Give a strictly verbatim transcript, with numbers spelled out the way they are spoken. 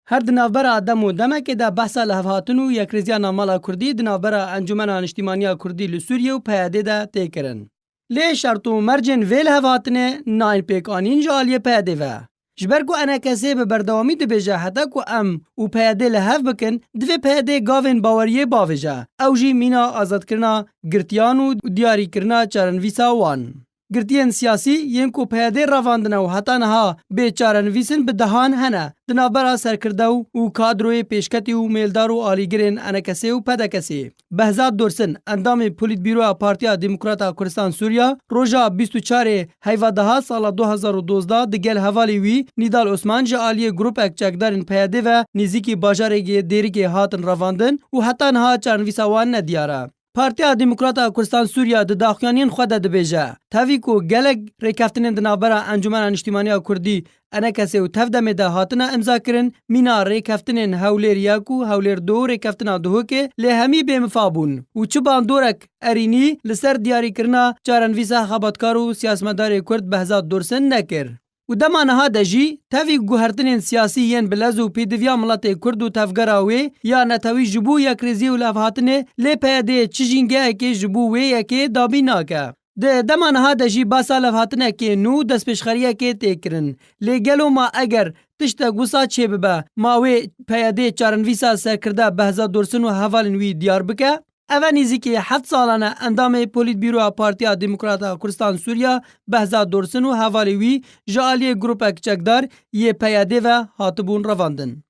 Her di navbera dem û demekê de behsa lihevhatin û yekrêziya navmala Kurdî di navbera Encûmena Niştîmaniya Kurdî li Sûriyê û P Y D'ê de tê kirin. Lê şert û mercên vê lihevhatinê nayên pêkanîn ji aliyê P Y D'ê ve. Ji ber ku E N K S bi berdewamî dibêje heta ku em û P Y D li hev bikin, divê P Y D gavên baweriyê bavêje. Ew jî mîna azadkirina girtiyan û diyarîkirina çarenivîsa wan. Girtiyên siyasî yên ku P Y D revandine û heta niha bê çarenivîs in bi dehan hene, di navbera serkirdew û kadroyê pêşketî û mêldar û alîgirên E N K S û P D K S. Behzat Dursun, endamê Polîtbîroya Partiya Demokrata Kurdistan Sûriya, roja bîst û çarê heyva daha sala du hezar û dozdeh di gel hevalê wî Nîdal Osman ji aliyê grûpek çekdarên P Y D ve nêzîkî bajarê Dêrikê hatin revandin û heta niha çarenivîsa wan nediyar e. Partiya Demokrata Kurdistan Sûriya di daxuyaniyên xwe de dibêje, tevî ku gelek rêkeftinên di navbera Encûmena Niştîmaniya Kurdî, E N K S û Tevdemê de hatine îmzakirin, mîna rêkeftinên Hewlêr yek û Hewlêr du û rêkeftina Duhokê lê hemî bêmifa bûn û çi bandorek erînî li ser diyarîkirina çarenivîsa xebatkar û siyasetmedarê Kurd Behzat Dursun nekir. Û dema niha de jî tevî guhertinên siyasî yên bi lez û pêdiviya miletê Kurd û tevgera wê ya netewî ji bo yekrêziyê û levhatinê lê P Y D çi jîngehekê ji bo wê yekê dabîn nake. Di dema niha de jî basa levhatinekê nû destpêşxeriyekê tê kirin. Lê gelo ma eger tiştek wisa çêbibe, ma wê P Y D çarenivîsa serkirde Behzat Dursun û hevalên wî diyar bike? Eve nêzîkî heft salan e endamê Polîtbîroya Partiya Demokrata Kurdistan Sûriya Behzat Dursun û hevalê wî ji aliyê grûpek çekdar yê P Y D ve hatibûn revandin.